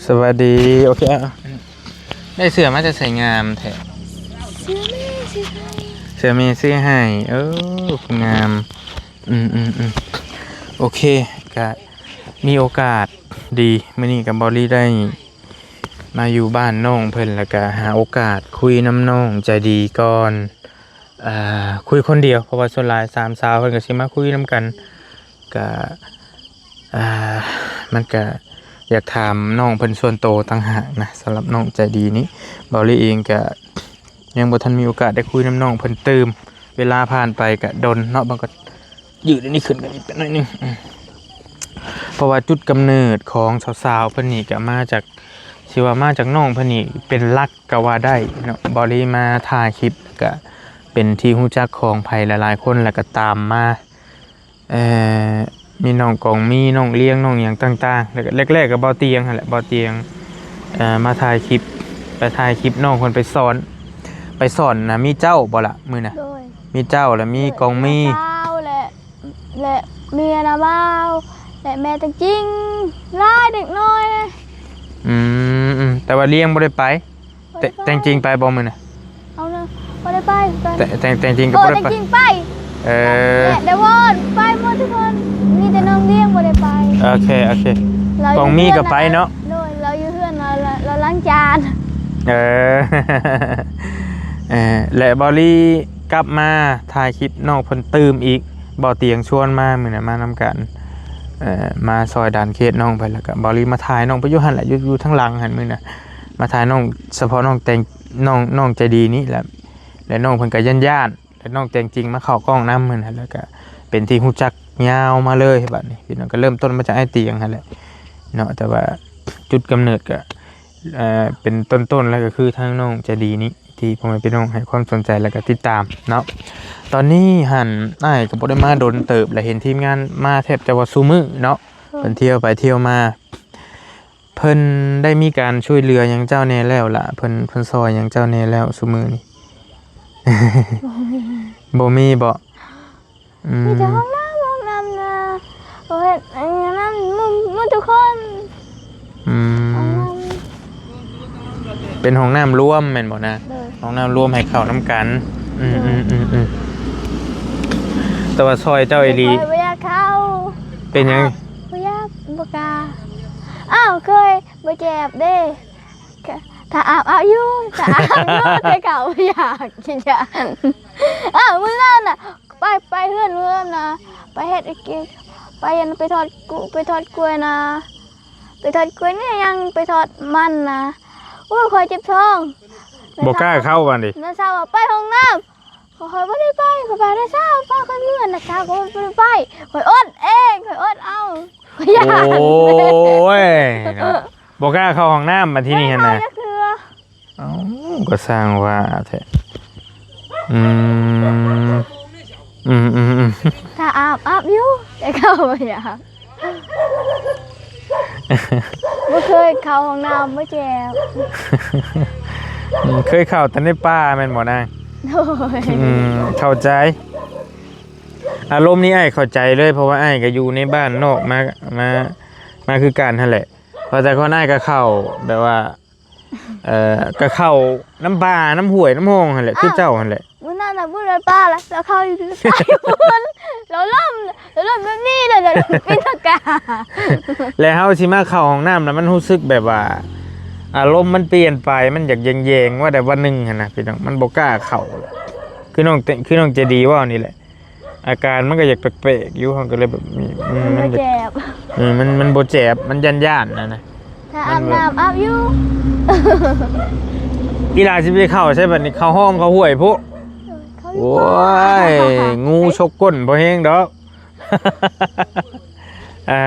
ສະບາຍດີ. ໂອເຄ ອ່ະ ໄດ້ເສື້ອມາແຕ່ໃສງາມແທ້? ເສື້ອແມ່ຊື້ໃຫ້. ເສື້ອແມ່ຊື້ໃຫ້. ເອີ ງາມ. ອືມໆໆ ໂອເຄ ກະມີໂອກາດດີ ມື້ນີ້ກະເບົາລີໄດ້ມາຢູ່ບ້ານນ້ອງເພິ່ນ ແລ້ວກະຫາໂອກາດຄຸຍນຳນ້ອງໃຈດີກ່ອນ. ອ່າ ຄຸຍຄົນດຽວ ເພາະວ່າສ່ວນຫຼາຍສາມສາວເພິ່ນກໍຊິມາຄຸຍນຳກັນ. ກະ ອ່າ ມັນກະຢາກຖາມນ້ອງເພິ່ນສ່ວນໂຕຕ່າງຫາກນະ. ສຳລັບນ້ອງໃຈດີນີ້ ເບົາລີເອງກະຍັງບໍ່ທັນມີໂອກາດໄດ້ຄຸຍນຳນ້ອງເພິ່ນຕື່ມ. ເວລາຜ່ານໄປກະດົນເນາະ. ບາງກໍຢືດອັນນີ້ຂຶ້ນກັນອີກໜ້ອຍໜຶ່ງ ອືມ ເພາະວ່າຈຸດກຳເນີດຂອງສາວໆເພິ່ນນີ້ກະມາຈາກ ຊິວ່າມາຈາກນ້ອງເພິ່ນນີ້ເປັນຫຼັກກໍວ່າໄດ້ເນາະ. ເບົາລີມາຖ່າຍຄລິບ ແລ້ວກະເປັນທີ່ຮູ້ຈັກຂອງໃຜຫຼາຍໆຄົນ ແລ້ວກະຕາມມາ ເອີ ມີນ້ອງກອງມີ ນ້ອງລຽງ ນ້ອງຫຍັງຕ່າງໆ ແລ້ວກະແລກໆກໍເບົາຕຽງຫັ້ນແຫຼະ. ເບົາຕຽງ ເອີ ມາຖ່າຍຄລິບ ໄປຖ່າຍຄລິບນ້ອງເພິ່ນໄປສອນ ໄປສອນນະ. ມີເຈົ້າບໍ່ລະມື້ນະ? ໂດຍ ມີເຈົ້າ ແລ້ວມີກອງມີ ແລະສາວ ແລະ ແລະເມຍນະບ່າວ ແລະແມ່ແຕງຈິງ ຫຼາຍເດັກນ້ອຍ. ອືມ ອືມ ແຕ່ວ່າລຽງບໍ່ໄດ້ໄປ. ແຕ່ ແຕ່ແຕງຈິງໄປບໍ່ມື້ນະ? ເອົານະ ບໍ່ໄດ້ໄປ ໄປ ແຕ ແຕງ ແຕງຈິງກໍ ໂອ້ ບໍ່ໄດ້ໄປ ແຕງຈິງໄປ. ເອີ ແຕ່ ແຕ່ວ່າໄປໝົດທຸກຄົນ ມີແຕ່ນ້ອງລຽງບໍ່ໄດ້ໄປ. ໂອເຄ ໂອເຄ ກອງມີກໍໄປເນາະ. ໂດຍ ລາວຢູ່ເຮືອນ ລາວ ລາວ ລາວລ້າງຈານ. ເອີ ເອີ ແລະເບົາລີກັບມາຖ່າຍຄລິບນ້ອງເພິ່ນຕື່ມອີກ. ເບົາຕຽງຊວນມາມື້ນະ ມານຳກັນ ເອີ ມາຊ່ອຍດ່ານເຂດນ້ອງໄປ ແລ້ວກໍເບົາລີມາຖ່າຍນ້ອງໄປຢູ່ຫັ້ນແຫຼະ ຢູ່ ຢູ່ທາງຫຼັງຫັ້ນມື້ນະ. ມາຖ່າຍນ້ອງ ສະເພາະນ້ອງແຕງ ນ້ອງ ນ້ອງໃຈດີນີ້ແຫຼະ ແລະນ້ອງເພິ່ນກໍຢ້ານໆ ແລະນ້ອງແຕງຈິງມາເຂົ້າກ້ອງນຳຫັ້ນນະ ແລ້ວກໍເປັນທີ່ຮູ້ຈັກຍາວມາເລີຍ. ບາດນີ້ພີ່ນ້ອງ ກໍເລີ່ມຕົ້ນມາຈາກອ້າຍຕຽງຫັ້ນແຫຼະເນາະ ແຕ່ວ່າຈຸດກຳເນີດກໍ ເອີ ເປັນຕົ້ນໆ ແລ້ວກໍຄືທາງນ້ອງໃຈດີນີ້ ທີ່ພໍ່ແມ່ພີ່ນ້ອງໃຫ້ຄວາມສົນໃຈ ແລ້ວກໍຕິດຕາມເນາະ. ຕອນນີ້ຫັ້ນ ອ້າຍກໍບໍ່ໄດ້ມາດົນເຕີບ ແລະເຫັນທີມງານມາແທບຈະວ່າຊຸມື້ເນາະ ເພິ່ນທ່ຽວໄປທ່ຽວມາ. ເພິ່ນໄດ້ມີການຊ່ວຍເຫຼືອຫຍັງເຈົ້າແດ່ແລ້ວລະ? ເພິ່ນ ເພິ່ນຊ່ອຍຫຍັງເຈົ້າແດ່ແລ້ວຊຸມື້ນີ້? ບໍ່ມີ ບໍ່ມີບໍ? ອືມ ມີແຕ່ຫ້ອງນ້ຳ ຫ້ອງນ້ຳນະ ເຮັດອັນນັ້ນໝົດ ໝົດທຸກຄົນ. ອືມ ຫ້ອງນ້ຳ ເປັນຫ້ອງນ້ຳລວມແມ່ນບໍ່ນະ? ໂດຍ ຫ້ອງນ້ຳລວມໃຫ້ເຂົ້ານຳກັນ. ອືມ ໂດຍ ອືມ ອືມ ອືມ ແຕ່ວ່າຊ່ອຍເຈົ້າອີ່ຫຼີ. ແຕ່ຂ້ອຍບໍ່ຢາກເຂົ້າ. ເປັນຫຍັງ? ບໍ່ຢາກ ບໍ່ກ້າ. ອ້າວ ເຄີຍບໍ່ເຈັບເດ້. ຖ້າອາບ ອາບຢູ່ ຖ້າອາບຢູ່ ແຕ່ເຂົາບໍ່ຢາກ ຢ້ານ. ອ້າວ ມື້ນັ້ນນະ ໄປ ໄປເຮືອນເພິ່ນນະ ໄປເຮັດ ໄປ ໄປທອດ ໄປທອດກ້ວຍນະ ໄປທອດກ້ວຍນີ້ ຍັງໄປທອດມັນນະ. ໂອ້ຍ ຂ້ອຍເຈັບທ້ອງ ບໍ່ກ້າເຂົ້າບາດນີ້. ນ້າສາວວ່າໄປຫ້ອງນ້ຳ ຂ້ອຍບໍ່ໄດ້ໄປ ຂ້ອຍວ່ານ້າສາວພາຂ້ອຍເມືອ ນ້າສາວກໍບໍ່ໄດ້ໄປ ຂ້ອຍອົດເອງ ຂ້ອຍອົດເອົາ ຂ້ອຍຢ້ານ. ໂອ້ຍ ເນາະ ບໍ່ກ້າເຂົ້າຫ້ອງນ້ຳບາດທີນີ້ຫັ້ນນະ. ໄດ້ເຂົ້າຈັກເທື່ອ. ເອົ້າ ກໍຊ່າງວ່າແທ້. ອືມ ອືມໆໆ ຖ້າອາບ ອາບຢູ່ ແຕ່ເຂົາບໍ່ຢາກ. ບໍ່ເຄີຍເຂົ້າຫ້ອງນ້ຳ ບໍ່ແຈບ. ອືມ ເຄີຍເຂົ້າແຕ່ໃນປ່າແມ່ນບໍ່ນາງ? ໂດຍ. ອືມ ເຂົ້າໃຈ ອາລົມນີ້ອ້າຍເຂົ້າໃຈເລີຍ ເພາະວ່າອ້າຍກໍຢູ່ໃນບ້ານນອກມາ ມາ ມາຄືກັນຫັ້ນແຫຼະ. ເພາະແຕ່ກ່ອນອ້າຍກໍເຂົ້າແບບວ່າ ເອີ ກໍເຂົ້ານຳປ່າ ນຳຫ້ວຍ ນຳຮ່ອງຫັ້ນແຫຼະ ຄືເຈົ້າຫັ້ນແຫຼະ. ມື້ນັ້ນນະ ບຸນໄດ້ປາລະ ລາວເຂົ້າຢູ່ໃນປ່າພຸ້ນ ລາວລົ້ມ ລາວລົ້ມແບບນີ້ເລີຍ ລາວຕີນລັງກາ. ແລ້ວເຮົາຊິມາເຂົ້າຫ້ອງນ້ຳນະ ມັນຮູ້ສຶກແບບວ່າ ອາລົມມັນປ່ຽນໄປ ມັນຢາກແຍງໆ ວ່າແຕ່ວ່າໜຶ່ງຫັ້ນນະພີ່ນ້ອງ ມັນບໍ່ກ້າເຂົ້າ. ຄືນ້ອງ ຄືນ້ອງໃຈດີເວົ້ານີ້ແຫຼະ ອາການມັນກໍຢາກແປກໆຢູ່ ເຮົາກໍເລີຍແບບ ອືມ ມັນບໍ່ແຈບ ເອີ ມັນ ມັນບໍ່ແຈບ ມັນຢ້ານໆ ຫັ້ນນະ. ຖ້າອາບນ້ຳອາບຢູ່. ອີຫຼາຊິໄປເຂົ້າໃສບາດນີ້? ເຂົ້າຮ່ອງເຂົ້າຫ້ວຍພຸ້ນ. ໂອ້ຍ ງູຊົກກົ້ນບໍ່ແຮງດອກ. ອ່າ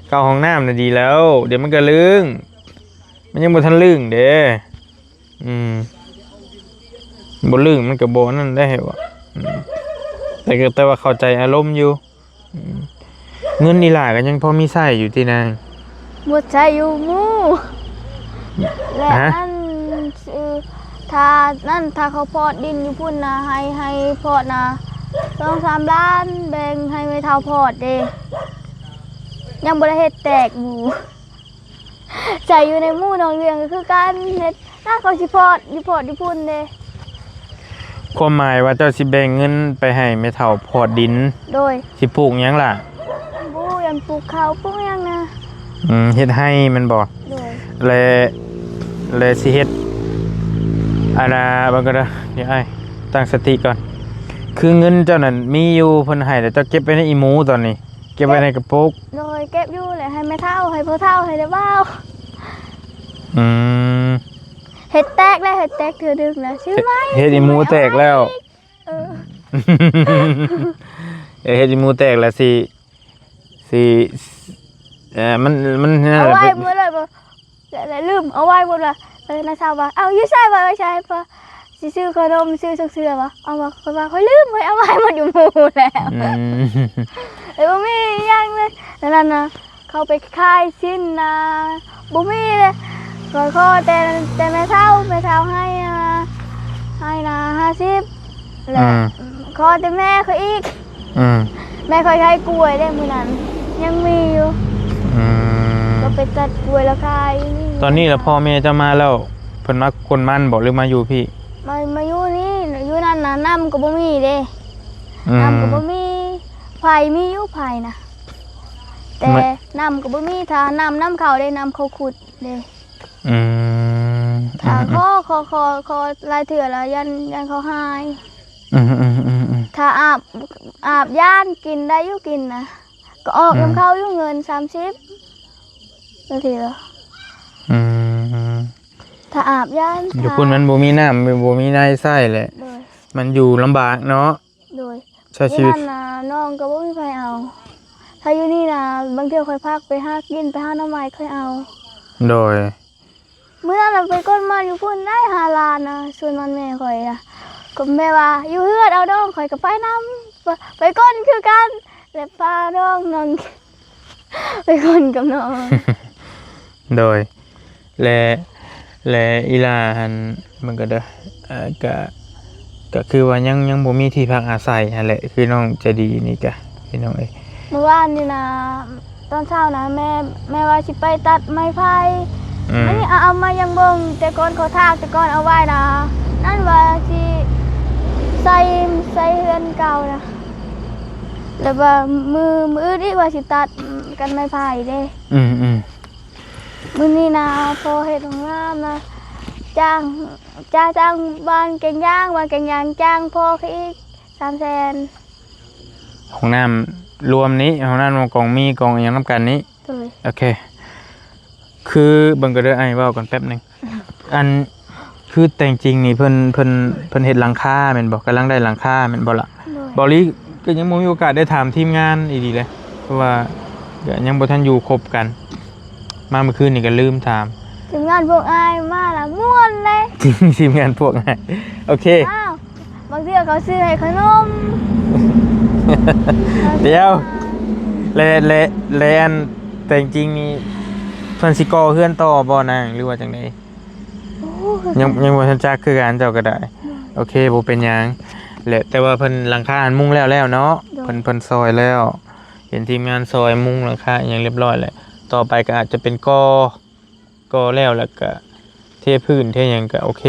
ເຂົ້າຫ້ອງນ້ຳນະດີແລ້ວ ດຽວມັນກໍລຶ້ງ ມັນຍັງບໍ່ທັນລຶ້ງເດ້. ອືມ ບໍ່ລຶ້ງມັນກໍບໍ່ນັ້ນໄດ້ຫວະ. ອືມ ແຕ່ກໍ ແຕ່ວ່າເຂົ້າໃຈອາລົມຢູ່. ອືມ ເງິນອີຫຼ້າກໍຍັງພໍມີໃຊ້ຢູ່ຕິນາງ? ໝົດໃຊ້ຢູ່ໝູ່ ແລະ ຮະ? ອັນ ຊື້ ຖ້ານັ້ນ ຖ້າເຂົາພອດດິນຢູ່ພຸ້ນນະ ໃຫ້ ໃຫ້ພອດນະ ສອງສາມລ້ານ ແບ່ງໃຫ້ແມ່ເຖົ້າພອດເດ້ ຍັງບໍ່ໄດ້ເຮັດແຕກໝູ່. ໃສ່ຢູ່ໃນໝູ່ໜອງລ້ຽງກໍຄືກັນ ເຮັດນາເຂົາຊິພອດ ຢູ່ພອດຢູ່ພຸ້ນເດ້. ຄວາມໝາຍວ່າເຈົ້າຊິແບ່ງເງິນໄປໃຫ້ແມ່ເຖົ້າພອດດິນ? ໂດຍ. ຊິປູກຫຍັງລະ? ບໍ່ຮູ້ ຢ້ານປູກເຂົ້າປູກຫຍັງນະ. ອືມ ເຮັດໄຮ່ແມ່ນບໍ່? ໂດຍ. ແລະ ແລະຊິເຮັດ ອັນນ່າ ເບິ່ງກ່ອນເດີ ດຽວອ້າຍຕັ້ງສະຕິກ່ອນ. ຄືເງິນເຈົ້ານັ້ນມີຢູ່ ເພິ່ນໃຫ້ ແລ້ວເຈົ້າເກັບໄວ້ໃນອີ່ໝູຕອນນີ້? ເກັບໄວ້ໃນກະປຸກ. ໂດຍ ເກັບຢູ່ແຫຼະ ໃຫ້ແມ່ເຖົ້າ ໃຫ້ພໍ່ເຖົ້າ ໃຫ້ແຕ່ບ່າວ. ອືມ ເຮັດແຕກແລ້ວ ເຮັດແຕກເທື່ອໜຶ່ງແລ້ວ ຊື້ໃໝ່. ເຮັດອີ່ໝູແຕກແລ້ວ. ເອີ ເອີ ເຮັດອີ່ໝູແຕກແລ້ວຊິ ຊິ ເອີ ມັນ ມັນ ເອົາໄວ້ໝົດເລີຍບໍ່? ແລ້ວ ແລ້ວລືມເອົາໄວ້ໝົດວ່າ ເອີ ນ້າສາວວ່າ ເອົາຢູ່ໃສວ່າ ໄວ້ໃສ ພໍຊິຊື້ຂະໜົມ ຊື້ເສື້ອວ່າ ເອົາວ່າ ຂ້ອຍວ່າຂ້ອຍລືມ ຂ້ອຍເອົາໄວ້ໝົດຢູ່ໝູ່ແລ້ວ. ອືມ ເອີ ບໍ່ມີຫຍັງເລີຍ ນັ້ນນະ ເຂົາໄປຂາຍຊີ້ນນະ ບໍ່ມີເລີຍ ຂ້ອຍຂໍແຕ່ ແຕ່ແມ່ເຖົ້າ ແມ່ເຖົ້າໃຫ້ ໃຫ້ນະ ຫ້າສິບ ແລ້ວ ອືມ ຂໍແຕ່ແມ່ຂ້ອຍອີກ. ອືມ ແມ່ຂ້ອຍຂາຍກ້ວຍເດ້ມື້ນັ້ນ ຍັງມີຢູ່. ອືມ ກໍໄປຕັດກ້ວຍແລ້ວຂາຍ. ຕອນນີ້ລະພໍ່ແມ່ເຈົ້າມາແລ້ວ ເພິ່ນມາຂົນມັນບໍ່ ຫຼືມາຢູ່ພີ້? ມາ ມາຢູ່ນີ້ ຢູ່ນັ້ນນະ ນ້ຳກໍບໍ່ມີເດ້. ອືມ ນ້ຳກໍບໍ່ມີ ໄຟມີຢູ່ ໄຟນະ ແຕ່ ມັນ ນ້ຳກໍບໍ່ມີ ຖ້ານ້ຳນຳເຂົາເດ້ ນ້ຳເຂົາຂຸດເດ້. ອືມ ຖ້າ ອືມ ຂໍ ຂໍ ຂໍ ຂໍຫຼາຍເທື່ອລະ ຢ້ານ ຢ້ານເຂົາຫາຍ. ອືມ ອືມ ອືມ ອືມ ຖ້າອາບ ອາບຢ້ານ ກິນໄດ້ຢູ່ ກິນນະ ກໍອອກ ອືມ ນຳເຂົາຢູ່ ເງິນສາມສິບນາທີລະ. ອືມ ຖ້າອາບຢ້ານ ຢູ່ພຸ້ນມັນບໍ່ມີນ້ຳ ບໍ່ມີໃນໃຊ້ແຫຼະ. ໂດຍ ມັນຢູ່ລຳບາກເນາະ. ໂດຍ ໃຊ້ຊີວິດ ຢູ່ຫັ້ນນະ ນ້ອງກໍບໍ່ມີໃຜເອົາ ຖ້າຢູ່ນີ້ນະ ບາງເທື່ອຂ້ອຍພາໄປຫາກິນ ໄປຫາໜໍ່ໄມ້ຂ້ອຍເອົາ. ໂດຍ ມື້ນັ້ນນະໄປກົ້ນມັນຢູ່ພຸ້ນໄດ້ຫ້າລ້ານນະ ສວນມັນແມ່ຂ້ອຍນະ ກໍແມ່ວ່າຢູ່ເຮືອນເອົານ້ອງ ຂ້ອຍກໍໄປນຳ ໄປ ໄປກົ້ນຄືກັນ ແລະພານ້ອງ ນ້ອງ ໄປກົ້ນກັບນ້ອງ. ໂດຍ ແລະ ແລະອີ່ຫຼ້າຫັ້ນ ມັນກໍເດີ ເອີ ກະ ກະຄືວ່າຍັງ ຍັງບໍ່ມີທີ່ພັກອາໄສຫັ້ນແຫຼະ ຄືນ້ອງໃຈດີນີ້ກະ ພີ່ນ້ອງເອີຍ. ມື້ວານນີ້ນະ ຕອນເຊົ້ານະ ແມ່ ແມ່ວ່າຊິໄປຕັດໄມ້ໄຜ່ ອືມ ອັນນີ້ເອົາ ເອົາມາຍັງເບິ່ງ ແຕ່ກ່ອນເຂົາຖາກ ແຕ່ກ່ອນເອົາໄວ້ນະ ນັ້ນວ່າຊິໃສ່ ໃສ່ເຮືອນເກົ່ານະ ແລ້ວວ່າມື້ ມື້ອື່ນອີກວ່າຊິຕັດກັນໄມ້ໄຜ່ເດ້. ອືມ ອືມ ມື້ນີ້ນະ ພໍ່ເຮັດຫ້ອງນ້ຳນະ ຈ້າງ ຈ້າງ ຈ້າງບ້ານແກງຢາງ ບ້ານແກງຢາງຈ້າງພໍ່ເຂົາອີກສາມແສນ. ຫ້ອງນ້ຳລວມນີ້ ຫ້ອງນ້ຳກອງມີ ກອງອີ່ຫຍັງນຳກັນນີ້. ໂດຍ ໂອເຄ ຄືເບິ່ງກໍເດີ ອ້າຍເວົ້າກ່ອນແປັບໜຶ່ງ ອັນ ຄືແຕ່ງຈິງນີ້ເພິ່ນ ເພິ່ນ ເພິ່ນເຮັດຫຼັງຄາແມ່ນບໍ່? ກຳລັງໄດ້ຫຼັງຄາແມ່ນບໍ່ລະ? ໂດຍ ເບົາຫຼີກໍຍັງບໍ່ມີໂອກາດໄດ້ຖາມທີມງານອີ່ຫຼີເລີຍ ເພາະວ່າກໍຍັງບໍ່ທັນຢູ່ຄົບກັນ ມາມື້ຄືນນີ້ກໍລືມຖາມ. ທີມງານພວກອ້າຍມາລະມ່ວນເລີຍ ທີມງານພວກອ້າຍ ໂອເຄ. ອ້າວ ບາງເທື່ອເຂົາຊື້ໃຫ້ຂະໜົມ. ດຽວ ແລະ ແລະ ແລະ ອັນ ແຕ່ງຈິງນີ້ ເພິ່ນຊິກໍ່ເຮືອນຕໍ່ບໍ່ນາງ ຫຼືວ່າຈັ່ງໃດ? ໂອ້ ຍັງ ຍັງບໍ່ທັນຈັກຄືກັນ ເຈົ້າກໍໄດ້. ໂດຍ ໂອເຄ ບໍ່ເປັນຫຍັງ ແລະ ແຕ່ວ່າເພິ່ນ ຫຼັງຄາຫັ້ນມຸງແລ້ວແລ້ວເນາະ. ໂດຍ ເພິ່ນ ເພິ່ນຊອຍແລ້ວ ເຫັນທີມງານຊອຍມຸງຫຼັງຄາອີ່ຫຍັງລຽບຮ້ອຍແລ້ວ ຕໍ່ໄປກໍອາດຈະເປັນກໍ່ ກໍ່ແລ້ວ ແລ້ວກະເທພື້ນເທຫຍັງກະໂອເຄ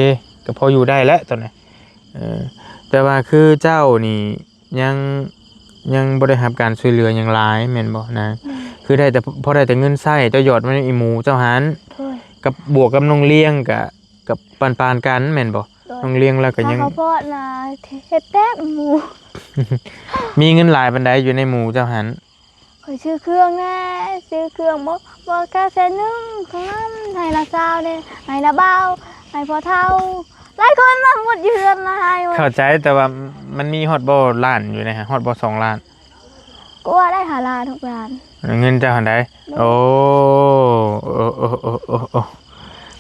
ກະພໍຢູ່ໄດ້ແຫຼະຕອນນີ້. ເອີ ແຕ່ວ່າຄືເຈົ້ານີ້ຍັງ ຍັງບໍ່ໄດ້ຮັບການຊ່ວຍເຫຼືອຫຍັງຫຼາຍແມ່ນບໍ່ນາງ? ອືມ ຄືໄດ້ແຕ່ ພໍໄດ້ແຕ່ເງິນໃຊ້ ເຈົ້າຫຍອດໄວ້ໃນອີ່ໝູເຈົ້າຫັ້ນ. ໂດຍ ກັບ ບວກກັບນ້ອງລ້ຽງກະ ກັບປານໆກັນແມ່ນບໍ່? ໂດຍ ນ້ອງລ້ຽງລາວກະຍັງ ຖ້າເຂົາພອດນະ ເຮັດແຕກໝູ. ມີເງິນຫຼາຍປານໃດຢູ່ໃນໝູເຈົ້າຫັ້ນ? ຂ້ອຍຊື້ເຄື່ອງແດ່ ຊື້ເຄື່ອງບໍ່ ບໍ່ກະແສນໜຶ່ງເທົ່ານັ້ນ ໃຫ້ນ້າສາວແດ່ ໃຫ້ນ້າບ່າວ ໃຫ້ພໍ່ເຖົ້າ ຫຼາຍຄົນມາໝົດຢູ່ເຮືອນລະ ໃຫ້ໝົດ. ເຂົ້າໃຈ ແຕ່ວ່າມັນມີຮອດບໍ່ລ້ານຢູ່ໃນຫັ້ນ ຮອດບໍ່ສອງລ້ານ? ກວ່າໄດ້ຫ້າລ້ານ ຫົກລ້ານ. ເງິນເຈົ້າຫັ້ນໃດ? ໂດຍ ໂອ້ ໂອ້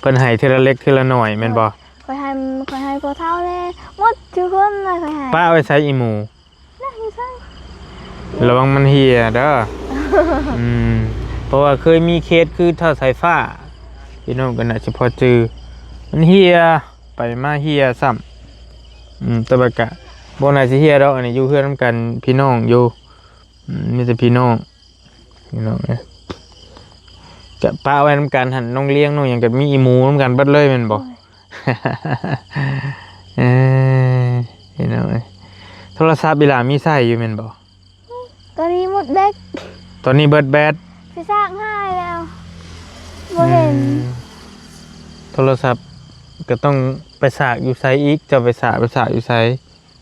ເພິ່ນໃຫ້ເທື່ອລະເລັກເທື່ອລະໜ້ອຍແມ່ນບໍ່? ໂດຍ ຂ້ອຍໃຫ້ ຂ້ອຍໃຫ້ພໍ່ເຖົ້າແດ່ ໝົດທຸກຄົນລະຂ້ອຍໃຫ້. ປະໄວ້ໃສອີ່ໝູ? ລະວັງມັນເຫ່ຍເດີ. ອືມ ເພາະວ່າເຄີຍມີເຄສຄືທ້າວສາຍຟ້າ ພີ່ນ້ອງກໍໜ້າຈະພໍຈື່ ມັນເຫ່ຍ ໄປມາເຫ່ຍຊ້ຳ. ອືມ ແຕ່ວ່າກະບໍ່ໜ້າຊິເຫ່ຍດອກ ອັນນີ້ຢູ່ເຮືອນນຳກັນ ພີ່ນ້ອງຢູ່ ອືມ ມີແຕ່ພີ່ນ້ອງ ພີ່ນ້ອງເອີຍ. ກະປະໄວ້ນຳກັນຫັ້ນ ນ້ອງລ້ຽງນ້ອງຫຍັງກະມີອີ່ໝູນຳກັນເບິດເລີຍແມ່ນບໍ່? ໂດຍ ເອີ ພີ່ນ້ອງເອີຍ ໂທລະສັບອີ່ຫຼ້າມີໃຊ້ຢູ່ແມ່ນບໍ່? ຕອນນີ້ໝົດແບັດ ຕອນນີ້ເບິດແບັດ ໄປສາກຫາຍແລ້ວ ບໍ່ເຫັນ ອືມ ໂທລະສັບກະຕ້ອງໄປສາກຢູ່ໃສອີກ? ເຈົ້າໄປສາກ ໄປສາກຢູ່ໃສ?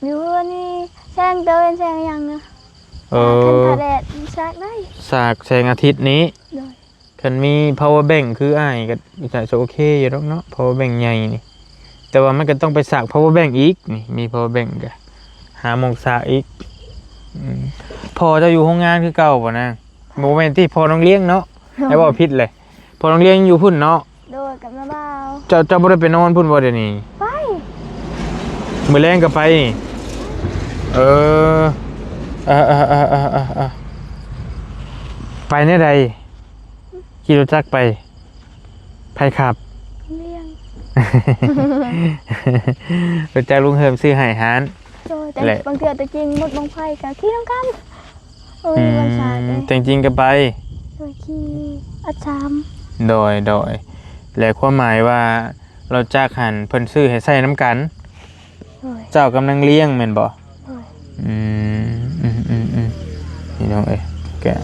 ຢູ່ເຮືອນນີ້ ແສງຕາເວັນແສງຫຍັງນະ ເອີ ຄັນຖ້າແດດສາກໄດ້ ສາກແສງອາທິດນີ້ ໂດຍ ຄັນມີພາວເວີແບັງຄືອ້າຍກະ ກະໂອເຄຢູ່ດອກເນາະ ພາວເວີແບັງໃຫຍ່ນີ້ ແຕ່ວ່າມັນກະຕ້ອງໄປສາກພາວເວີແບັງອີກ ນີ້ມີພາວເວີແບັງກະຫາໝ່ອງສາກອີກ ອືມ ພໍ່ເຈົ້າຢູ່ໂຮງງານຄືເກົ່າບໍ່ນາງ? ບໍ່ແມ່ນຕິ ພໍ່ນ້ອງລ້ຽງເນາະ ໂດຍ ໄດ້ເວົ້າຜິດເລີຍ ພໍ່ນ້ອງລ້ຽງຢູ່ພຸ້ນເນາະ? ໂດຍ ກັບນ້າບ່າວ ເຈົ້າ ເຈົ້າບໍ່ໄດ້ໄປນອນພຸ້ນບໍ່ດຽວນີ້? ໄປ ມື້ແລງກະໄປນີ້ ເອີ ເອີ ເອີ ໄປແນວໃດ? ຂີ່ລົດຈັກໄປ? ໃຜຂັບ? ລ້ຽງ ລົດຈັກລຸງເຮີມຊື້ໃຫ້ຫັ້ນ ໂດຍ ແຕ່ ແລະ ບາງເທື່ອໂຕຈິງໝົດບັ້ງໄຟກະຂີ່ນຳກັນ ບໍ່ມີບັນຫາເດ້ ແຕ່ຈິງກະໄປ ໂດຍ ຂີ່ອັດສາມ ໂດຍ ໂດຍ ແລະ ຄວາມໝາຍວ່າລົດຈັກຫັ້ນເພິ່ນຊື້ໃຫ້ໃຊ້ນຳກັນ ໂດຍ ເຈົ້າກຳລັງລ້ຽງແມ່ນບໍ່? ໂດຍ ອືມ ອືມ ອືມ ອືມ ພີ່ນ້ອງເອີຍ ກະ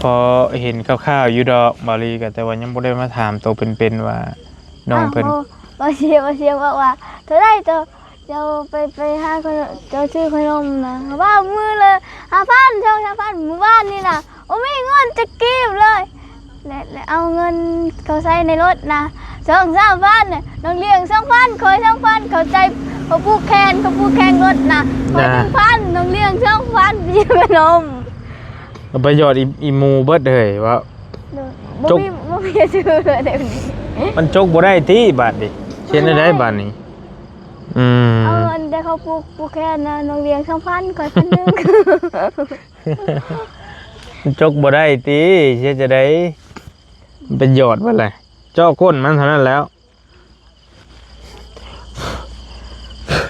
ພໍເຫັນຄ່າວໆຢູ່ດອກ ບາວລີກະ ແຕ່ວ່າຍັງບໍ່ໄດ້ມາຖາມໂຕເປັນໆວ່ານ້ອງເພິ່ນ ອ້າວ ບໍ່ ບໍ່ເຊຍ ບໍ່ເຊຍບອກວ່າ ເທົ່າໃດໂຕ ເຈົ້າໄປ ໄປຫາຂະໜົມ ເຈົ້າຊື້ຂະໜົມນະ ວ່າມື້ລະຫ້າພັນ ສອງສາມພັນ ມື້ວານນີ້ນະ ບໍ່ມີເງິນຈັກກີບເລີຍ ແລະ ແລະ ເອົາເງິນເຂົາໃສ່ໃນລົດນະ ສອງສາມພັນ ນ້ອງລ້ຽງສອງພັນ ຂ້ອຍສອງພັນ ເຂົາໃຈ ເຂົາຜູກແຂນ ເຂົາຜູກແຂນລົດນະ ຂ້ອຍໜຶ່ງພັນ ນ້ອງລ້ຽງສອງພັນ ໄປຊື້ຂະໜົມ ເອົາໄປຢອດອີ່ ອີ່ໝູເບິດເຮີ້ຍ ວ່າ ໂດຍ ບໍ່ມີ ບໍ່ມີຊື່ເລີຍ ມັນຈົກບໍ່ໄດ້ຕິບາດນີ້ ເຮັດແນວໃດບາດນີ້? ອືມ ເອົາອັນແຕ່ເຂົາຜູກ ຜູກແຂນນະ ນ້ອງລ້ຽງສອງພັນ ຂ້ອຍພັນໜຶ່ງ ມັນຈົກບໍ່ໄດ້ຕິ ຊິເຮັດຈັ່ງໃດ? ໄປຢອດເບິດແຫຼະ ເຈາະກົ້ນມັນເທົ່ານັ້ນແລ້ວ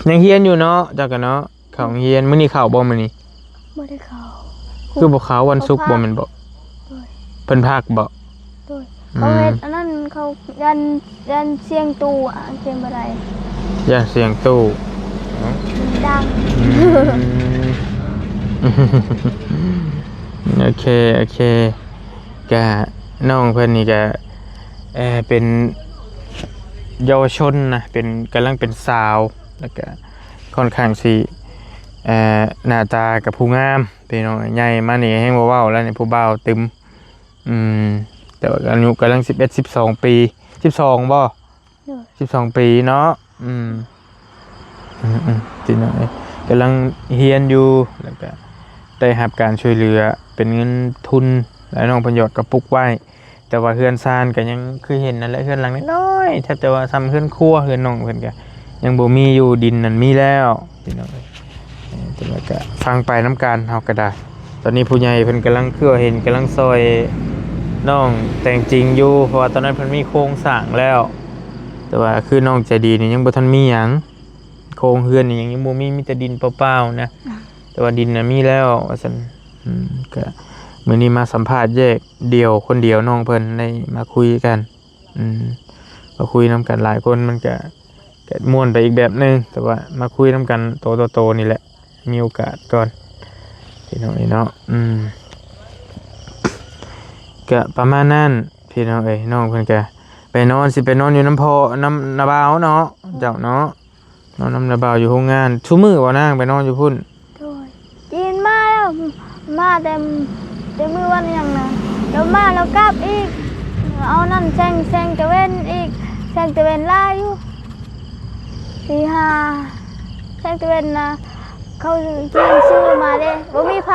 ຍັງຮຽນຢູ່ເນາະ ເຈົ້າກະເນາະ ເຂົ້າໂຮງຮຽນ ມື້ນີ້ເຂົ້າບໍ່ມື້ນີ້? ບໍ່ໄດ້ເຂົ້າ ຄືບໍ່ເຂົ້າ ວັນສຸກບໍ່ແມ່ນບໍ່? ໂດຍ ເພິ່ນພັກບໍ່? ໂດຍ ອືມ ເຂົາເຮັດອັນນັ້ນ ເຂົາຢ້ານ ຢ້ານສຽງຕູ້ ອາ ຮຽນບໍ່ໄດ້ ຢ້ານສຽງຕູ້ ດັງ ອືມ ໂອເຄ ໂອເຄ ກະນ້ອງເພິ່ນນີ້ກະ ເອີ ເປັນເຍົາວະຊົນນະ ເປັນ ກຳລັງເປັນສາວ ແລ້ວກະຄ່ອນຂ້າງຊິ ເອີ ໜ້າຕາກະຜູ້ງາມ ພີ່ນ້ອງ ໃຫຍ່ມານີ້ແຮງບໍ່ເວົ້າແລ້ວນີ້ ຜູ້ບ່າວຕຶມ ອືມ ແຕ່ວ່າອາຍຸກຳລັງສິບເອັດ ສິບສອງປີ ສິບສອງບໍ່? ໂດຍ ສິບສອງປີເນາະ ອືມ ອືມໆ ພີ່ນ້ອງເອີຍ ກຳລັງຮຽນຢູ່ ແລ້ວກະໄດ້ຮັບການຊ່ວຍເຫຼືອເປັນເງິນທຶນ ແລ້ວນ້ອງເພິ່ນຢອດກະປຸກໄວ້ ແຕ່ວ່າເຮືອນຊານກະຍັງຄືເຫັນນັ້ນແຫຼະ ເຮືອນຫຼັງນ້ອຍໆ ແທບແຕ່ວ່າສ່ຳເຮືອນຄົວ ເຮືອນນ້ອງເພິ່ນກະຍັງບໍ່ມີຢູ່ ດິນນັ້ນມີແລ້ວ ພີ່ນ້ອງເອີຍ ເອີ ຈັ່ງໃດກະຟັງໄປນຳກັນ ເຮົາກະໄດ້ ຕອນນີ້ຜູ້ໃຫຍ່ເພິ່ນກຳລັງ ຄືວ່າເຫັນກຳລັງຊ່ອຍນ້ອງແຕ່ງຈິງຢູ່ ເພາະວ່າຕອນນັ້ນເພິ່ນມີໂຄງສ້າງແລ້ວ ແຕ່ວ່າຄືນ້ອງໃຈດີນີ້ຍັງບໍ່ທັນມີຫຍັງ ໂຄງເຮືອນນີ້ຍັງ ຍັງບໍ່ມີ ມີແຕ່ດິນເປົ່າໆນະ ແຕ່ວ່າດິນນະມີແລ້ວວ່າຊັ້ນ ອືມ ກະມື້ນີ້ມາສຳພາດແຍກດ່ຽວ ຄົນດຽວ ນ້ອງເພິ່ນໄດ້ມາຄຸຍກັນ ອືມ ມາຄຸຍນຳກັນຫຼາຍຄົນ ມັນກະ ກະມ່ວນໄປອີກແບບໜຶ່ງ ແຕ່ວ່າມາຄຸຍນຳກັນໂຕຕໍ່ໂຕນີ້ແຫຼະ ມີໂອກາດກ່ອນ ພີ່ນ້ອງເອີຍເນາະ ອືມ ກະປະມານນັ້ນ ພີ່ນ້ອງເອີຍ ນ້ອງເພິ່ນກະໄປນອນ ຊິໄປນອນຢູ່ນຳພໍ່ ນຳນ້າບ່າວເນາະ ເຈົ້າເນາະ ນອນນຳນ້າບ່າວຢູ່ໂຮງງານ ຊຸມື້ບໍ່ນາງ ໄປນອນຢູ່ພຸ້ນ? ໂດຍ ຈີນມາແລ້ວ ມາແຕ່ ແຕ່ມື້ວັນຫຍັງນະ ແລ້ວມາແລ້ວກັບອີກ ເອົານັ້ນແສງ ແສງຕາເວັນອີກ ແສງຕາເວັນຫຼາຍຢູ່ ສີ່ຫ້າ ແສງຕາເວັນນະ ເຂົາຈີນຊື້ມາເດ້ ບໍ່ມີໃຜ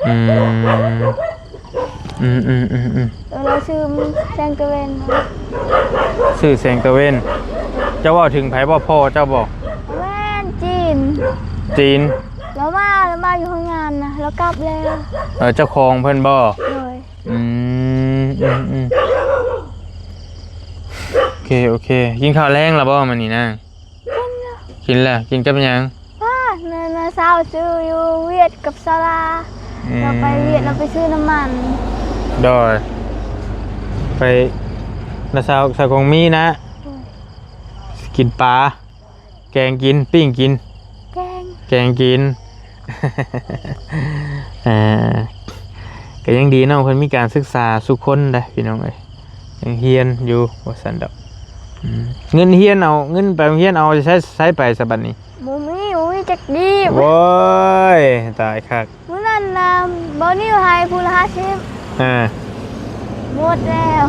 ອືມ ອືມໆໆໆ ເອີ ລາວຊື້ແສງຕາເວັນ ຊື້ແສງຕາເວັນ ເຈົ້າເວົ້າເຖິງໃຜບໍ່? ພໍ່ເຈົ້າບໍ່? ແມ່ນ ຈີນ ຈີນ ລາວມາ ລາວມາຢູ່ໂຮງງານນະ ລາວກັບແລ້ວ ເອີ ເຈົ້າຂອງເພິ່ນບໍ່? ໂດຍ ອືມ ອືມໆ ໂອເຄ ໂອເຄ ກິນເຂົ້າແລງແລ້ວບໍ່ມື້ນີ້ນາງ? ກິນແລ້ວ ກິນແລ້ວ ກິນກັບຫຍັງ? ປ້າ ນ້າ ນ້າສາວຊື້ຢູ່ຫວຽດກັບສາລາ ອືມ ລາວໄປຫວຽດ ລາວໄປຊື້ນ້ຳມັນ ໂດຍ ໄປນາສາວ ສາວຂອງມີນະ ໂດຍ ກິນປາ ແກງກິນ ປີ້ງກິນ ແກງ ແກງກິນ ອ່າ ກໍຍັງດີເນາະ ເພິ່ນມີການສຶກສາສູ່ຄົນເດ້ພີ່ນ້ອງເອີຍ ຍັງຮຽນຢູ່ວ່າຊັ້ນດອກ. ອືມ ເງິນຮຽນເອົາ ເງິນໄປໂຮງຮຽນເອົາໃຊ້ ໃຊ້ໄປຊະບັດນີ້? ບໍ່ມີ ບໍ່ມີຈັກກີບ. ໂອ້ຍ ຕາຍຄັກ. ມື້ນັ້ນນະ ບ່າວນິວໃຫ້ຜູ້ລະຫ້າສິບ ອ່າ ໝົດແລ້ວ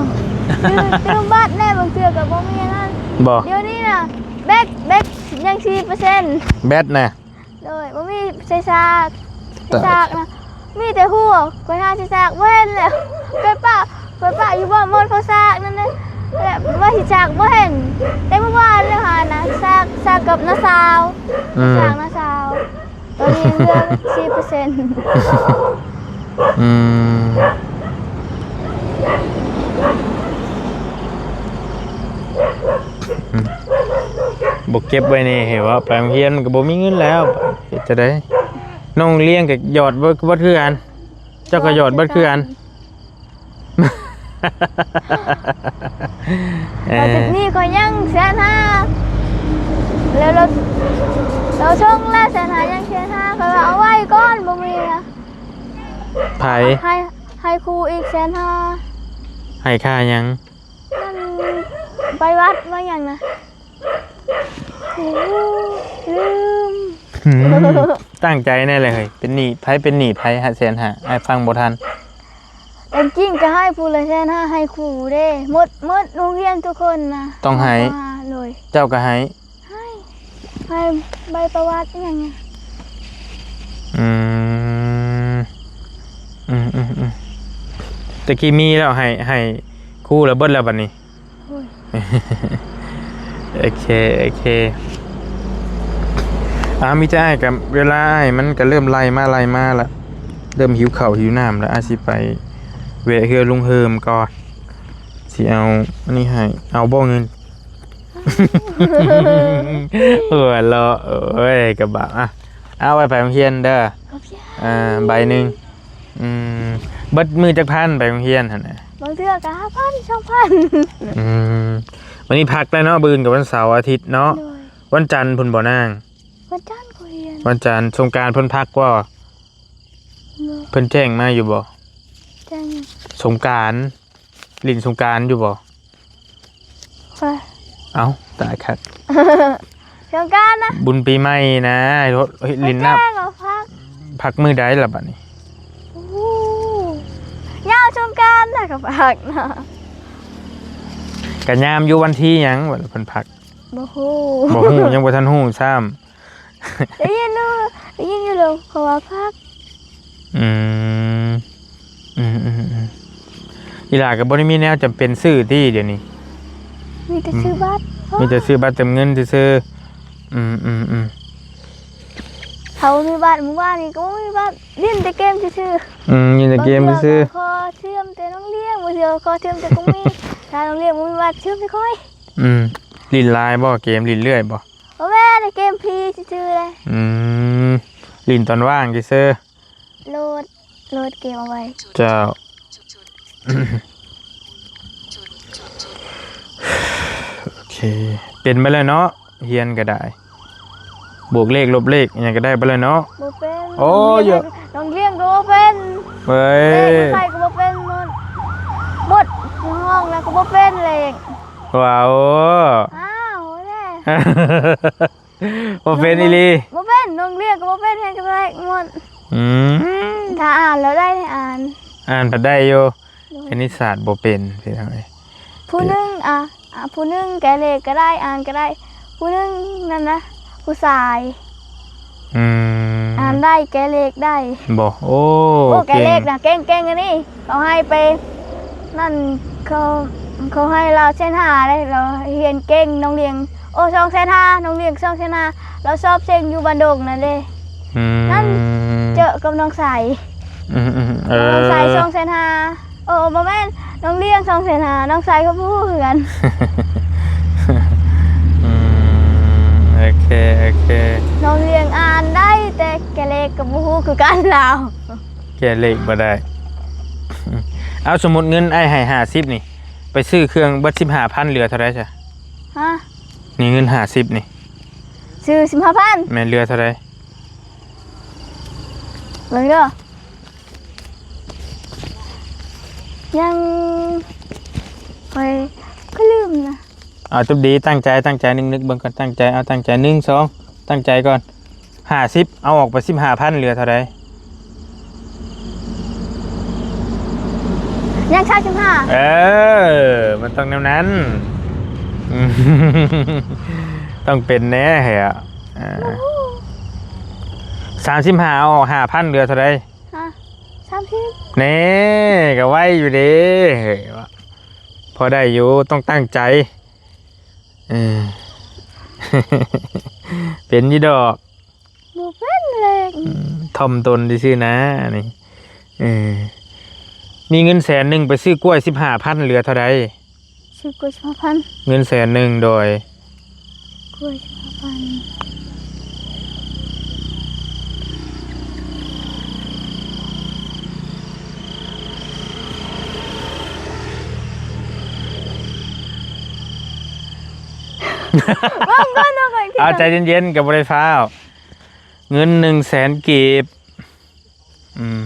ຕື່ມ ຕື່ມບັດແດ່ ບາງເທື່ອກໍບໍ່ມີອັນນັ້ນ. ບໍ່ ດຽວນີ້ນະ ແບັກ ແບັກຍັງສີ່ເປີເຊັນ ແບັກນະ. ໂດຍ ບໍ່ມີໃສ່ສາກ ໃສ່ສາກນະ ມີແຕ່ຫົວ. ຂ້ອຍຫາໃສ່ສາກບໍ່ເຫັນແລ້ວ ຂ້ອຍປະ ຂ້ອຍປະຢູ່ບ່ອນໝົດເຂົາສາກນັ້ນນະ ແລະ ວ່າຊິສາກບໍ່ເຫັນ ແຕ່ມື້ວານແລ້ວຫານະ ສາກ ສາກກັບນ້າສາວ ອືມ ສາກນ້າສາວ ຕອນນີ້ເຫຼືອສີ່ເປີເຊັນ. ອືມ ອືມ ບໍ່ເກັບໄວ້ນີ້ ເຫັນວ່າໄປໂຮງຮຽນມັນກໍບໍ່ມີເງິນແລ້ວ ເຮັດຈັ່ງໃດ? ນ້ອງລ້ຽງກໍຢອດເບິດ ເບິດຄືກັນ ເຈົ້າກໍຢອດເບິດຄືກັນ. ເອີ ແຕ່ຈຸດນີ້ຂ້ອຍຍັງແສນຫ້າ ແລ້ວ ແລ້ວ ແລ້ວສົ່ງແລ້ວແສນຫ້າ ຍັງແສນຫ້າ ຂ້ອຍວ່າເອົາໄວ້ກ່ອນ ບໍ່ມີນະ. ໃຜ? ໃຫ້ ໃຫ້ຄູອີກແສນຫ້າ. ໃຫ້ຄ່າຫຍັງ? ມັນໄປວັດມາຫຍັງນະ ໂອ້ ລືມ. ອືມ ຕັ້ງໃຈແດ່ແຫຼະເຮີ້ຍ ເປັນໜີ້ໃຜ ເປັນໜີ້ໃຜ ໃຫ້ແສນຫ້າ ອ້າຍຟັງບໍ່ທັນ. ແຕ່ຈິງກໍໃຫ້ຜູ້ລະແສນຫ້າ ໃຫ້ຄູເດ້ ໝົດ ໝົດໂຮງຮຽນທຸກຄົນນະ ຕ້ອງໃຫ້ ໂດຍ ເຈົ້າກໍໃຫ້ ໃຫ້ ໃຫ້ໃບປະຫວັດອີ່ຫຍັງ. ອືມ ອືມໆໆ ແຕ່ກີ້ມີແລ້ວ ໃຫ້ ໃຫ້ຄູລະເບິດແລ້ວບັດນີ້. ໂອ້ຍ ໂອເຄ ໂອເຄ ອ່າ ມີແຕ່ອ້າຍກັບ ເວລາອ້າຍມັນກໍເລີ່ມໄລ່ມາ ໄລ່ມາລະ ເລີ່ມຫິວເຂົ້າຫິວນ້ຳລະ ອ້າຍຊິໄປແວະເຮືອນລຸງເຮີມກ່ອນ ຊິເອົາອັນນີ້ໃຫ້ ເອົາບໍ່ເງິນ? ຫົວເລາະ ໂອ້ຍ ກະບາບ ອ່ະ ເອົາໄວ້ໄປໂຮງຮຽນເດີ ຂອບໃຈ ອ່າ ໃບໜຶ່ງ. ອືມ ເບິດມື້ຈັກພັນໄປໂຮງຮຽນຫັ້ນນະ? ບາງເທື່ອກໍຫ້າພັນ ສອງພັນ. ອືມ ມື້ນີ້ພັກແລ້ວເນາະ ມື້ອື່ນກໍວັນເສົາອາທິດເນາະ. ໂດຍ ວັນຈັນພຸ້ນບໍ່ນາງ? ວັນຈັນກໍຮຽນ. ວັນຈັນ ສົງການເພິ່ນພັກບໍ່? ບໍ່ ເພິ່ນແຈ້ງມາຢູ່ບໍ່? ແຈ້ງຢູ່. ສົງການ ຫຼິ້ນສົງການຢູ່ບໍ່? ໄປ ເອົ້າ ຕາຍຄັກ ສົງການນະ ບຸນປີໃໝ່ນະ ເຮັດຫຼິ້ນນ້ຳ ພັກ ພັກມື້ໃດລະບັດນີ້? ໂອ້ ຍາມສົງການນະກໍພັກນະ ກະຍາມຢູ່ວັນທີຫຍັງ ເພິ່ນພັກ? ບໍ່ຮູ້ ບໍ່ຮູ້ ຍັງບໍ່ທັນຮູ້ຊ້ຳ. ໄດ້ຍິນຢູ່ ໄດ້ຍິນຢູ່ ເຂົາວ່າພັກ. ອືມ ອືມໆໆ ອີຫຼ້າກໍບໍ່ໄດ້ມີແນວຈຳເປັນຊື້ຕິດຽວນີ້? ມີແຕ່ຊື້ບັດ ມີແຕ່ຊື້ບັດເຕີມເງິນຊື່ໆ. ອືມໆໆ ເຮົາມີບັດ ມື້ວານນີ້ກໍບໍ່ມີບັດ ຫຼິ້ນແຕ່ເກມຊື່ໆ. ອືມ ຫຼິ້ນແຕ່ເກມຊື່ໆ. ບາງເທື່ອກໍຂໍເຊື່ອມແຕ່ນ້ອງລ້ຽງ ບາງເທື່ອກໍຂໍເຊື່ອມແຕ່ກົງມີ ຖ້ານ້ອງລ້ຽງບໍ່ມີບັດເຊື່ອມແຕ່ຂ້ອຍ. ອືມ ຫຼິ້ນຫຼາຍບໍ່ ເກມ ຫຼິ້ນເລື້ອຍບໍ່? ບໍ່ແມ່ນ ເກມພີຊື່ໆເດ້. ອືມ ຫຼິ້ນຕອນວ່າງຊື່ໆ. ໂຫຼດ ໂຫຼດເກມເອົາໄວ້. ເຈົ້າ ໂອເຄ ເປັນໄປແລ້ວເນາະ ຮຽນກໍໄດ້ ບວກເລກ ລົບເລກ ຫຍັງກໍໄດ້ໄປແລ້ວເນາະ. ບໍ່ເປັນ ໂອ້ຍ ນ້ອງລ້ຽງກໍບໍ່ເປັນ ເອີຍ ເລກໄທກໍບໍ່ເປັນ ໝົດ ໝົດຫ້ອງແລ້ວກໍບໍ່ເປັນເລກ. ວ້າວ ອ້າວ ແນ່ ບໍ່ເປັນອີ່ຫຼີ ບໍ່ເປັນ ນ້ອງລ້ຽງກໍບໍ່ເປັນ ຮຽນກໍບໍ່ໄດ້ໝົດ. ອືມ ຖ້າອ່ານແລ້ວໄດ້ ອ່ານ ອ່ານພັດໄດ້ຢູ່. ໂດຍ ຄະນິດສາດບໍ່ເປັນ ພີ່ນ້ອງເອີຍ. ຜູ້ໜຶ່ງ ອ່າ ອ່າ ຜູ້ໜຶ່ງແກະເລກກໍໄດ້ ອ່ານກໍໄດ້ ຜູ້ໜຶ່ງນັ້ນນະ ຜູ້ຊາຍ ອືມ ອ່ານໄດ້ ແກະເລກໄດ້. ບໍ່ ໂອ້ ໂອ້ ເກັ່ງ ແກະເລກນະ ເກັ່ງໆ ອັນນີ້ ເຂົາໃຫ້ໄປ ນັ້ນ ເຂົາ ເຂົາໃຫ້ລາວແສນຫ້າເດ້ ລາວຮຽນເກັ່ງ ນ້ອງລ້ຽງ ໂອ້ ສອງແສນຫ້າ ນ້ອງລ້ຽງສອງແສນຫ້າ ລາວສອບເສັງຢູ່ບ້ານດົງນັ້ນເດ້. ອືມ ນັ້ນເຈີກັບນ້ອງຊາຍ ອືມໆ ເອີ ນ້ອງຊາຍສອງແສນຫ້າ ໂອ້ ບໍ່ແມ່ນ ນ້ອງລ້ຽງສອງແສນຫ້າ ນ້ອງຊາຍກໍບໍ່ຮູ້ຄືກັນ. ອືມ ໂອເຄ ໂອເຄ ນ້ອງລ້ຽງອ່ານໄດ້ ແຕ່ແກະເລກກໍບໍ່ຮູ້ຄືກັນລາວ. ແກະເລກບໍ່ໄດ້. ເອົາ ສົມມຸດເງິນອ້າຍໃຫ້ຫ້າສິບນີ້ ໄປຊື້ເຄື່ອງເບິດສິບຫ້າພັນ ເຫຼືອເທົ່າໃດຊະ? ຮະ? ນີ້ເງິນຫ້າສິບນີ້ ຊື້ສິບຫ້າພັນ ແມ່ນເຫຼືອເທົ່າໃດ? ເບິ່ງເດີ ຍັງ ຂ້ອຍກໍລືມນະ. ເອົາ ຕົບດີ ຕັ້ງໃຈ ຕັ້ງໃຈ ນຶກໆເບິ່ງກ່ອນ ຕັ້ງໃຈ ເອົາ ຕັ້ງໃຈ ໜຶ່ງ ສອງ ຕັ້ງໃຈກ່ອນ ຫ້າສິບ ເອົາອອກໄປສິບຫ້າພັນ ເຫຼືອເທົ່າໃດ? ຍັງສາມສິບຫ້າ. ເອີ ມັນຕ້ອງແນວນັ້ນ ອືມ ຕ້ອງເປັນແນ່ເຮີຍ ເອີ ສາມສິບຫ້າ ເອົາອອກຫ້າພັນ ເຫຼືອເທົ່າໃດ? ຮະ? ສາມສິບ. ແນ່ ກໍໄວຢູ່ເດ້ ເຮີຍ ພໍໄດ້ຢູ່ ຕ້ອງຕັ້ງໃຈ ເອີ ເປັນຢູ່ດອກ ບໍ່ເປັນເລີຍ ອືມ ຖ່ອມຕົນຊື່ໆນານີ້ ເອີ ມີເງິນແສນໜຶ່ງ ໄປຊື້ກ້ວຍສິບຫ້າພັນ ເຫຼືອເທົ່າໃດ? ຊື້ກ້ວຍສິບຫ້າພັນ ເງິນແສນໜຶ່ງ ໂດຍ ກ້ວຍສິບຫ້າພັນ ເບິ່ງກ່ອນເນາະ ຂ້ອຍຄິດ ເອົາ ໃຈເຢັນໆ ກໍບໍ່ໄດ້ຟ້າວ ເງິນໜຶ່ງແສນກີບ ອືມ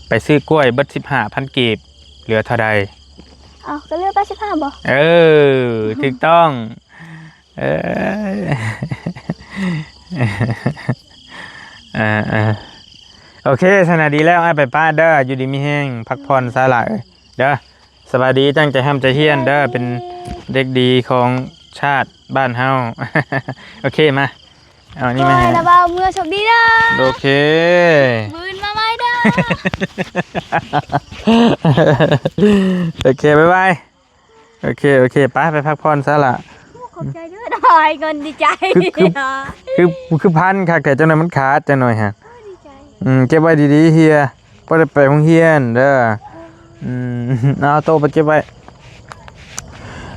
ໄປຊື້ກ້ວຍເບິດສິບຫ້າພັນກີບ ເຫຼືອເທົ່າໃດ? ເອົາ ກໍເຫຼືອແປດສິບຫ້າບໍ່? ເອີ ຖືກຕ້ອງ ເອີ ເອີ ເອີ ໂອເຄ ຊັ້ນນະ ດີແລ້ວ ອ້າຍໄປປະເດີ ຢູ່ດີມີແຮງ ພັກຜ່ອນຊະຫຼາຍເດີ. ສະບາຍດີ ຕັ້ງໃຈຮ່ຳໃຈຮຽນເດີ ເປັນເດັກດີຂອງຊາດບ້ານເຮົາ ໂອເຄ ມາ ເອົານີ້ມາໃຫ້ ລະເບົາ ເມືອໂຊກດີເດີ ໂອເຄ ມື້ອື່ນມາໃໝ່ເດີ ໂອເຄ ບາຍບາຍ ໂອເຄ ໂອເຄ ໄປ ໄປພັກຜ່ອນຊະລະ ໂອ້ ຂອບໃຈເດີ ໄດ້ເງິນ ດີໃຈ ຄື ຄື ຄື ຄືພັນຄັກແທ້ ຈັກໜ່ອຍມັນຂາດ ຈັກໜ່ອຍຫັ້ນ ໂອ້ ດີໃຈ ອືມ ເກັບໄວ້ດີໆ ເຮຍ ບໍ່ໄດ້ໄປໂຮງຮຽນເດີ ອືມ ເອົາໂຕໄປເກັບໄວ້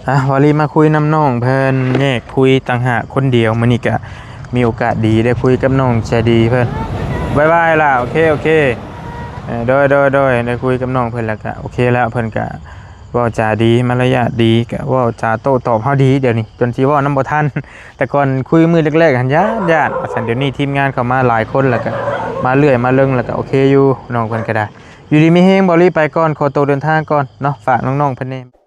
ອ່ະ ວາລີມາຄຸຍນຳນ້ອງເພິ່ນ ແຍກຄຸຍຕ່າງຫາກຄົນດຽວ ມື້ນີ້ກະມີໂອກາດດີໄດ້ຄຸຍກັບນ້ອງໃຈດີເພິ່ນ ບາຍບາຍລະ ໂອເຄ ໂອເຄ ເອີ ໂດຍ ໂດຍ ໂດຍ ໄດ້ຄຸຍກັບນ້ອງເພິ່ນແລ້ວກະໂອເຄແລ້ວ ເພິ່ນກະເວົ້າຈາດີ ມາລະຍາດດີ ກະເວົ້າຈາໂຕ້ຕອບເຮົາດີ ດຽວນີ້ຈົນຊິເວົ້ານຳບໍ່ທັນ ແຕ່ກ່ອນຄຸຍມື້ແລກໆຫັ້ນຢ້ານໆ ວ່າຊັ້ນ ດຽວນີ້ທີມງານເຂົ້າມາຫຼາຍຄົນ ແລ້ວກະມາເລື້ອຍມາເລິງ ແລ້ວກະໂອເຄຢູ່ ນ້ອງເພິ່ນກະໄດ້ ຢູ່ດີມີແຮງ ເບົາລີໄປກ່ອນ ຂໍໂຕເດີນທາງກ່ອນເນາະ ຝາກນ້ອງໆເພິ່ນແດ່.